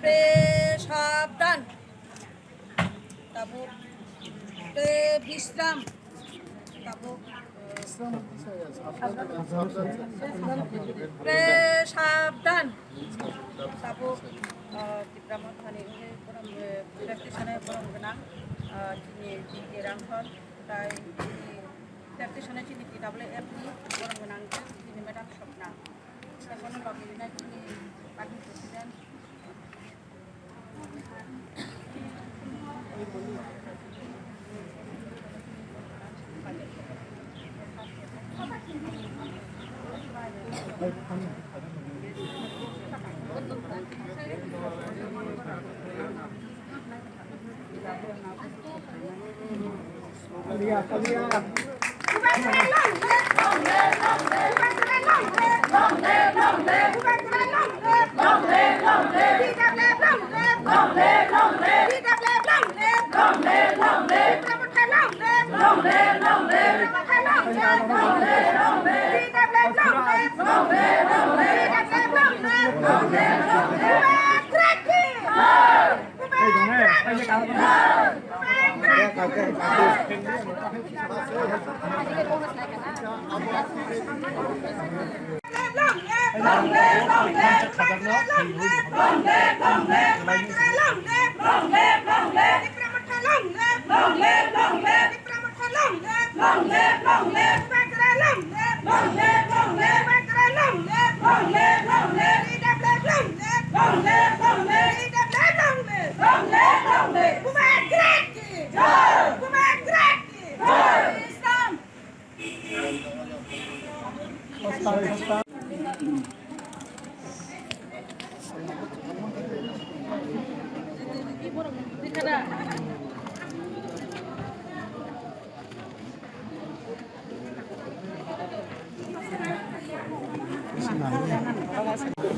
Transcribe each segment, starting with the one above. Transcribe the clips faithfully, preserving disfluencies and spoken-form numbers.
Te sabdan. Tabuk. Te bisram. Tabuk. Te sabdan. Tabuk, ah, Tipra Mothani wngwi borom, eh, practice-ani borom gwnang, ah, chini T K Rangkhol, tai chini practice-ani chini T W F ni borom gwnang khe chini Madam Swapna. Tei bono logi rinai chini party president.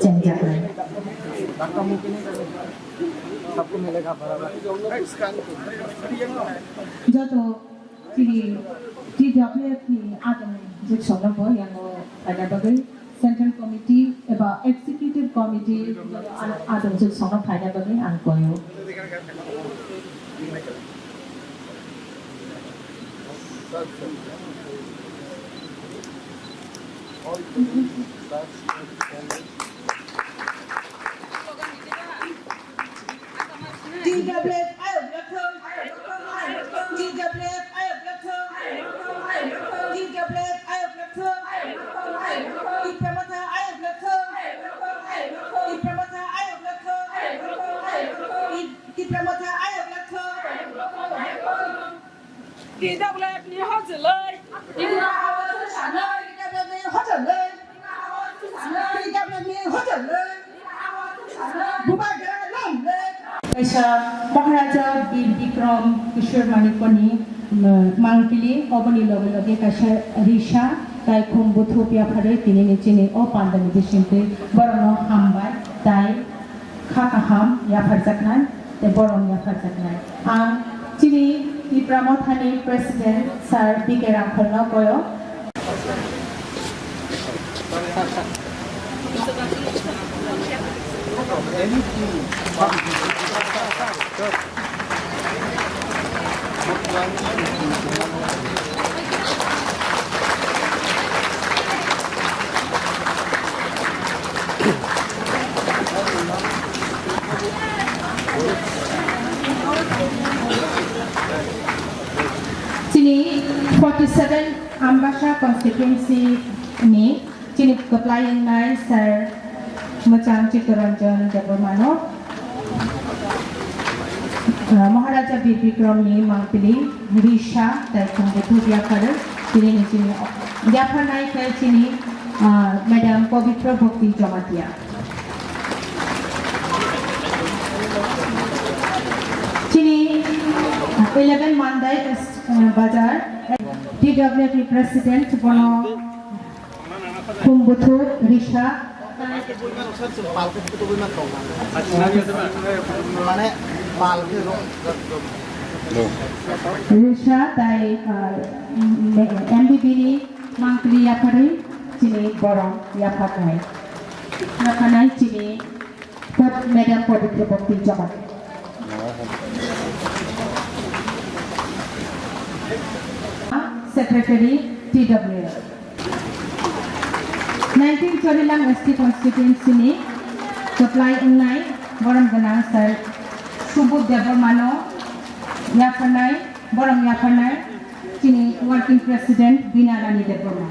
Jeng jaklai. Joto chini T W F ni adong jik songno bo yango phaina bagwi Central Committee eba Executive Committee joto adong jik songno phaina bagwi ang koyo. T W F ayok yakthok. T W F ayok yakthok. T W F ayok yakthok. Tipra Motha ayok yakthok. Tipra Motha ayok yakthok. Tipra Motha ayok yakthok. T W F ni hojoloi. T W F ni hojoloi. T W F ni hojoloi. Bubagra longle. Kaisa Maharaja Bir Bikram Kishore Manikya ni, um, mangpili, oboni loge loge kaisa risa, tai khum buthup yapharwi tini ni chini o panda ni bisingtwi borokno hambai, tai kha kaham yapharjaknai, tei borom yapharjaknai. Ang chini Tipra Mothani President Sir B K Rangkholno koyo. Chini forty seven Ambasa constituency ni chini kwplai wngnai Sir Mwchang Chittaranjan Debbarmano, uh, Maharaja Bir Bikram ni mangpili risa tai khum buthup yapharwi tini ni chini yapharnai khe chini, uh, Madam Pabitra Bhakti Jamatia. Chini eleven Mandai, uh, Bazar, T W F ni President, bono khum buthup risa. Mane pal khe rw. Risa tai, ah, M B B ni mangpili yapharwi chini borok yapharnai. Yapharnai chini Madam Paditra Bhakti Jamatia. Secretary T W F. Nineteen Chorilam S T constituency ni kwplai wngnai borom gwnang Sir Subodh Debbarma no yapharnai, borom yapharnai chini working president Bina Rani Debbarma.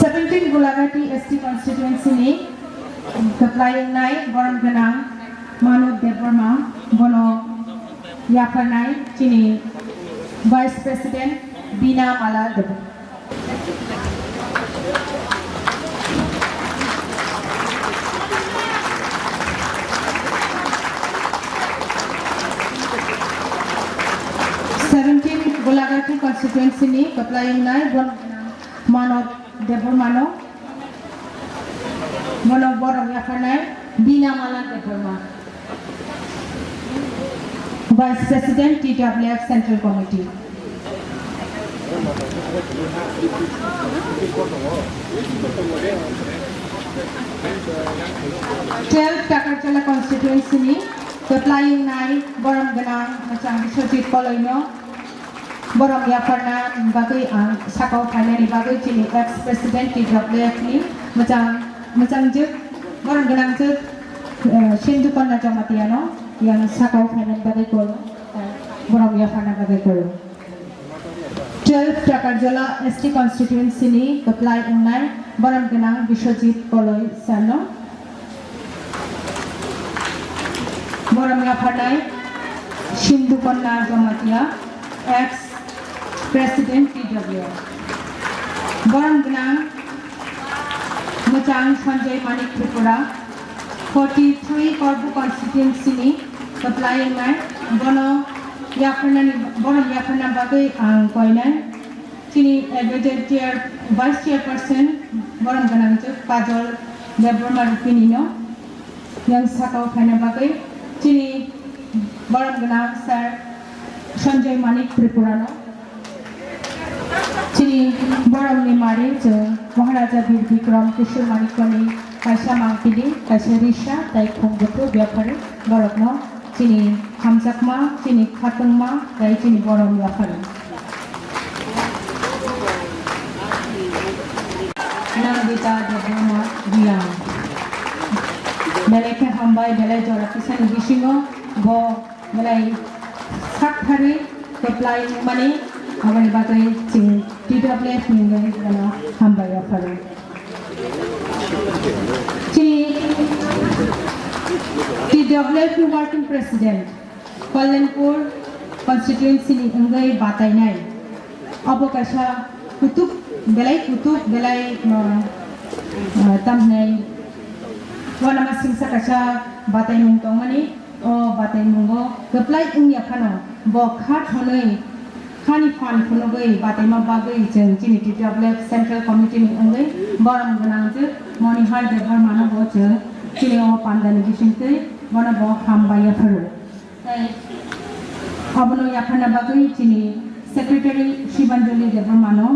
Seventeen Gulagati S T constituency ni kwplai wngnai borom gwnang Manob Debbarma, bono yapharnai chini Vice President Bina Mala Debbarma. Seventeen Gulagati constituency ni kwplai wngnai borom gwnang Manob Debbarma no. Bono borom yapharnai Bina Mala Debbarma, Vice President T W F Central Committee. Twelve Takarjala constituency ni kwplai wngnai borom gwnang mwchang Biswajit Koloi no. Borom yapharna bagwi ang sakao phainani bagwi chini ex president T W F ni mwchang, mwchangjwk, borom gwnangjwk, eh, Sindhu Kanya Jamatia no yang sakao phainani bagwi kol, eh, borom yapharna bagwi kol. Twelve Takarjala S T constituency ni kwplai wngnai borom gwnang Biswajit Koloi sir no. Borom yapharnai Sindhu Kanya Jamatia, ex president T W F. Borom gwnang mwchang Sanjay Manik Tripura, forty three Korbu constituency ni kwplai wngnai, bono yapharnani, borom yapharna bagwi ang koinai. Chini executive chair, vice chairperson, borom gwnang Kajol Debbarma Rupini no yang sakao phaina bagwi chini borom gwnang sir Sanjay Manik Tripura no. Chini borom ni mari chwng Maharaja Bir Bikram Kishore Manik ni kaisa mangpili, kaisa risa, tai khum buthu byaphari borok no. Chini hamjakma, chini khatungma, tei chini borom yaphari. Nandita Debbarma Reang. Belai khe hambai, belai jora kisani bisingo bo belai sakthari kwplai wngmani, aboni bagwi chini T W F ni wngwi bono hambai yapharo. Chini T W F ni working president, Kalyanpur constituency ni wngwi batainai. Abo kaisa kutuk, belai kutuk, belai, uh, uh, tamhinai uanama singsa kaisa bataimung tongmani. O bataimungo kwplai wngya phano bo kha thonwi khani phan phunugwi bataima bagwi chwng chini T W F Central Committee ni wngwi borom gwnang je Monihar Debbarma no bo chwng chini o pandani bisingtwi bono bo hambai yapharo. Tei abono yapharna bagwi chini Secretary Shibanjali Debbarma no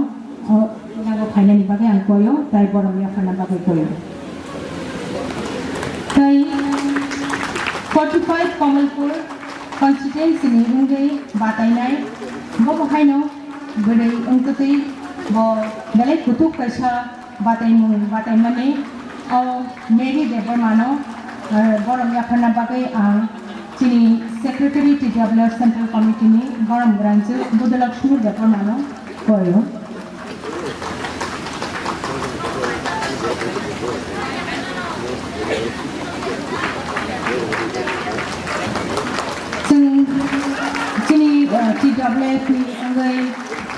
o yago phainani bagwi ang koyo, tai borom yapharna bagwi koyo. Tei forty five Kamalpur constituency ni wngwi batainai, bo bo haino bwrwi wngtwi bo belai kutuk kaisa bataimung bataimani o Mary Debbarma no, eh, borom yapharna bagwi ang chini Secretary T W F Central Committee ni borom gwnang je Budulakshmi Debbarma no koyo. Chwng chini, eh, T W F ni wngwi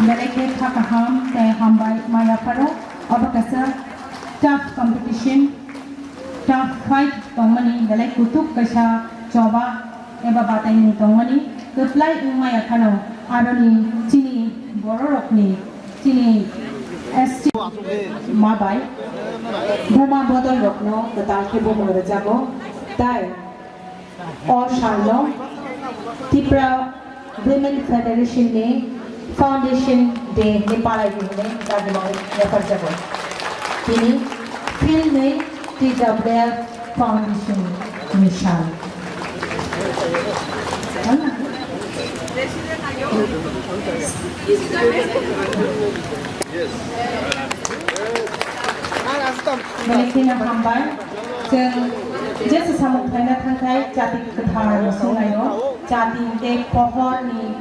belai khe kha kaham tei hambai ma yapharo. Obo kaisa tough competition, tough fight tongmani, belai kutuk kaisa choba eba bataimung tongmani, kwplai wngmaya phano Aroni chini bororokni chini S T ma bai buma bodolrokno kwtal khe bumung rwjago. Tai o salno Tripura Women Federation ni Foundation Day ni palai di hwnwi dagimani yapharjago. Tini field ni T W F Foundation ni sal. Belai kheno hambai. Chwng jesa samung khlaina thangthai chati kwthar muchunglaio, chati tei pohorni